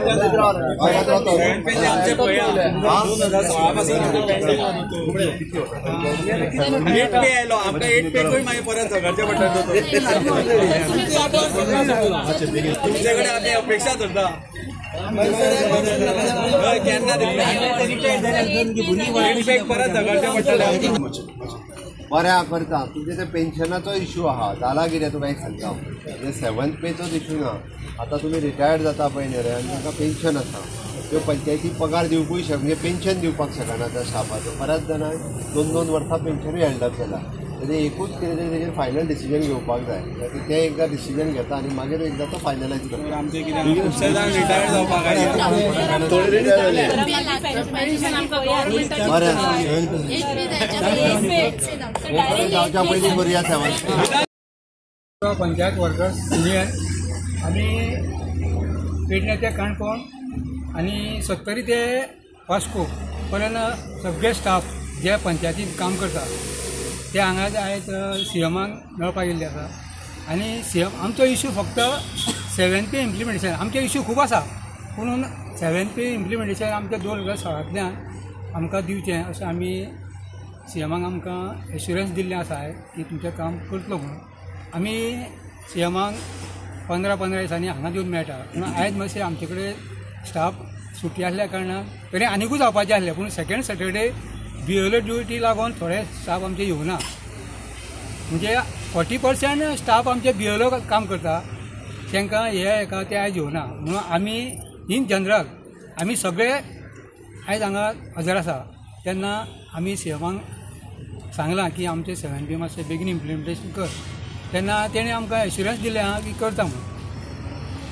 8 pay आयलो आमकां 8 pay मागीर परत झगडचें पडटा. तुमचे कडेन आमी अपेक्षा धरता केन्ना 8 पे परत झगडचें पडटलें. बरें करता तुमचे ते पेन्शनाचो इशू आहा जाला कितें तुका एक सांगता म्हणजे 7th पेचोच इशू ना. आतां तुमी रिटायर्ड जाता पळय न्ही रे आनी तुमकां पेन्शन आसा त्यो पंचायती पगार दिवपूय शक म्हणजे पेन्शन दिवपाक शकना त्या स्टाफाचो. बऱ्याच जाणांक 2-2 वर्सां पेन्शनूय हॅल्ड अप जाला. तेजें एकूच कितें तरी तेजेर फायनल डिसिजन घेवपाक जाय. तें एकदां डिसिजन घेता आनी मागीर एकदां तो फायनलायज करता. बरें जावच्या पयलीं करुया 7. पंचायत वर्कर्स युनियन आमी पेडणे ते काणकोण आनी सत्तरी ते वास्को पर्यंत सगळे स्टाफ जे पंचायतीन काम करता ते हांगा आयज सीएमाक मेळपाक गेल्ले आसा. आनी सीएम आमचो इशू फक्त 7 पे इम्प्लिमेंटेशन. आमचे इशू खूब आसा पूण 7 पे इम्प्लिमेंटेशन आमच्या 2016 आमकां दिवचें अशें आमी सीएमाक आमकां एश्युरन्स दिल्लें आसा की तुमचें काम करतलो म्हणून. आमी सीएमाक 15-15 दिसांनी हांगा दिवन मेळटा पूण आयज मातशें आमचे कडेन स्टाफ सुटी आसल्या कारणान तरी आनिकूय जावपाचें आसलें पूण सेकेंड सॅटर्डे बीएलओ ड्युटी लागून थोडे स्टाफ आमचे येवना. म्हणजे 40% स्टाफ आमचे बीएलओ काम करता तांकां हे हेका ते आयज येवना म्हणून आमी इन जनरल आमी सगळे आयज हांगा हजर आसा. तेन्ना आमी सीएमाक सांगलां की आमचे 7 पे मातशें बेगीन इम्प्लिमेंटेशन कर. तेन्ना तेणें आमकां एश्युरन्स दिलें आहा की करता म्हणून.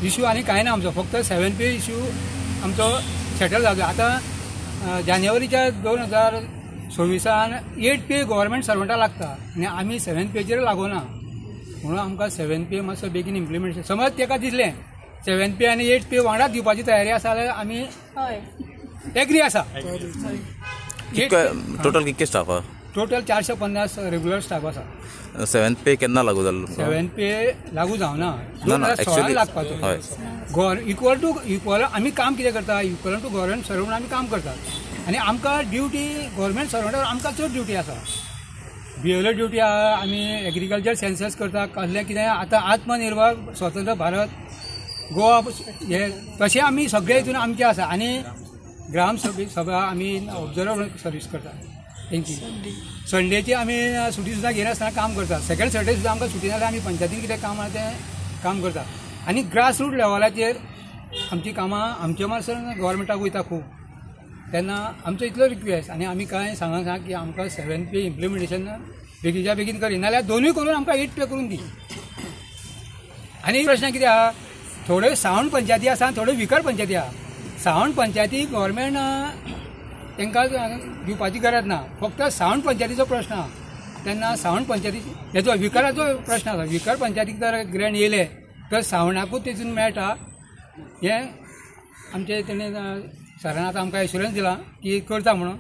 इशू आनी कांय ना आमचो फक्त 7 पे इशू आमचो सेटल जालो. आतां जानेवारीच्या 2026 8 पे गव्हर्मेंट सर्वंटा लागता आनी आमी 7 पेचेर लागोना म्हणून आमकां 7 पे मातसो बेगीन इम्प्लिमेंटेशन. समज ताका दिसलें 7 पे आनी 8 पे वांगडा दिवपाची तयारी आसा जाल्यार आमी एग्री आसा. टोटल कितके स्टाफ आहा? टोटल 450 रेगुलर स्टाफ आसा. 7 पे केन्ना लागू जालो? 7 पे लागू जावना 2016 लागपाचो. इक्वल टू इक्वल आमी काम कितें करता इक्वल टू गव्हर्मेंट सर्वंट आमी काम करता आनी आमकां ड्युटी गव्हर्मेंट सर्वंटार आमकां चड ड्युटी आसा. बीएलओ ड्युटी आहा आमी एग्रीकल्चर सेन्सस करता कसलें कितें आतां आत्मनिर्भर स्वतंत्र भारत गोवा हे तशें आमी सगळे हितून आमचें आसा. आनी ग्राम सभा आमी ऑब्जर्वर सर्वीस करता तेंची. संडेची आमी सुटी सुद्दां घेनासतना काम करता. सेकेंड सॅटर्डे सुद्दां आमकां सुटी जाल्यार आमी पंचायतीन कितें काम आसा तें काम करता. आनी ग्रास रूट लेवलाचेर आमची कामां आमचे मातसर गव्हर्मेंटाक वयता खूब. तेन्ना आमचो इतलो रिक्वेस्ट आनी आमी कांय सांगना की आमकां 7 पे इम्प्लिमेंटेशन बेगीच्या बेगीन करी नाल्यार दोनूय करून आमकां 8 पे करून दी. आनी प्रश्न कितें आहा थोड्यो सावंड पंचायती आसा थोड्यो विकर पंचायती आहा. सावंड पंचायती गव्हर्मेंट तांकां दिवपाची गरज ना फक्त सावंड पंचायतीचो प्रश्न आहा. तेन्ना सावंड पंचायती हेचो विकराचो प्रश्न आसा. विकर पंचायतीक जर ग्रँट येयले तर सावंडाकूच तेतून मेळटा हें आमचें तेणें सरान आतां आमकां एश्युरन्स दिलां की करता म्हणून.